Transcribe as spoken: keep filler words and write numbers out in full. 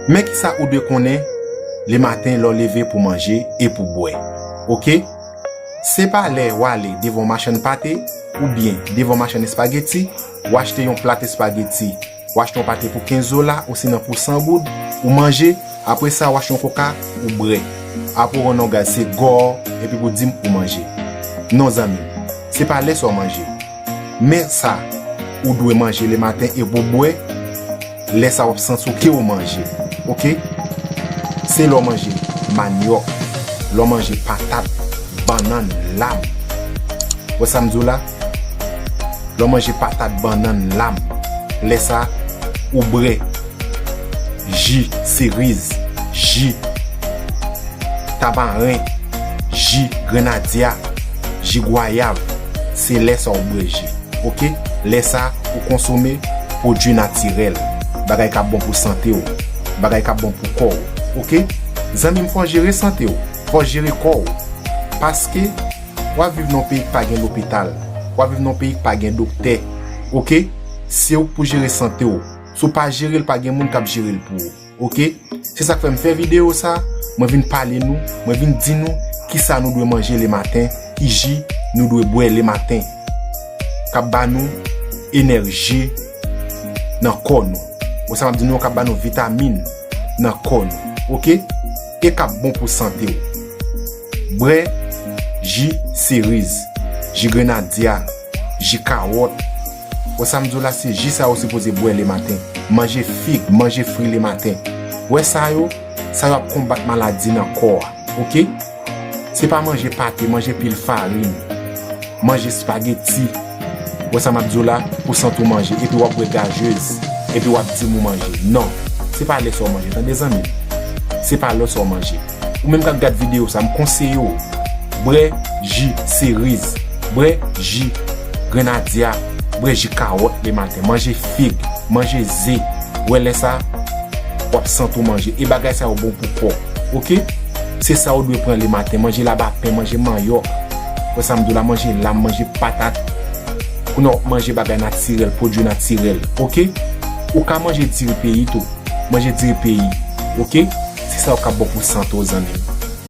Men kisa ou dwe konnen lematen lè w leve pou manje e pou bwè. Oke? Se pa lè w ale devan yon machann pate oubyen devan yon machann espageti, w achte yon plat espageti, w achte yon pate pou kenz dola osinon pou san goud, ou manje, apre sa w achte yon koka, ou bwè. Apre w rann nan gaz, se gò, epi pou di m ou manje. Non zanmi m, se pa lè sa w manje. Men sa ou dwe manje lematen e pou bwè, lè sa w ap santi w ke w manje. Oke? Se lè w manje manyòk, lè w manje patat, bannann, lam. Wè sa m di w la? Lè w manje patat, bannann, lam, lè sa ou bwè ji seriz, ji tamaren, ji grenadya, ji gwayav, se lè sa ou bwè ji. Oke? Lè sa ou konsome pwodui natirèl, bagay k ap bon pou sante w, bagay k ap bon pou kò w. Oke? Zanmi m, fò w jere sante w, fò w jere kò w. Paske w ap viv nan yon peyi k pa gen lopital, w ap viv nan yon peyi k pa gen doktè. Oke? Se ou k pou jere sante w. Si w pa jere l, pa gen moun k ap jere l pou ou. Oke? Se sa k fè m fè videyo sa, mwen vin pale nou, mwen vin di nou kisa nou dwe manje lematen, ki ji nou dwe bwè lematen k ap ba nou enèji nan kò nou. Wè sa m ap di nou, k ap ba nou vitamin nan kò nou. Oke? E k ap bon pou sante w. Bwè ji seriz, ji grenadya, ji kawòt. Wè sa m di w la, se ji sa yo sipoze bwè lematen. Manje fig, manje fri lematen. Wè sa yo, sa yo ap konbat maladi nan kò a. Oke? Se pa manje pate, manje pil farin, manje espageti. Wè sa m ap di w la, pou sante w manje, epi w ap bwè gajez, epi w ap di m ou manje. Non, se pa lè sa w manje, tande zanmi m. Se pa lè sa w manje. Ou menm k ap gad videyo sa, m konseye w, bwè ji seriz, bwè ji grenadya, bwè ji kawòt lematen, manje fig, manje ze. Wè lè sa, w ap sante w manje. E bagay sa yo bon pou kò. Oke? Se sa ou dwe pran lematen. Manje labapen, manje manyòk. Wè sa m di w la, manje lam, manje patat. Kounye a w ap manje bagay natirèl, pwodui natirèl. Oke? Ou ka manje diri peyi tou. Manje diri peyi. Oke? Se sa yo k ap bon pou sante w, zanmi m.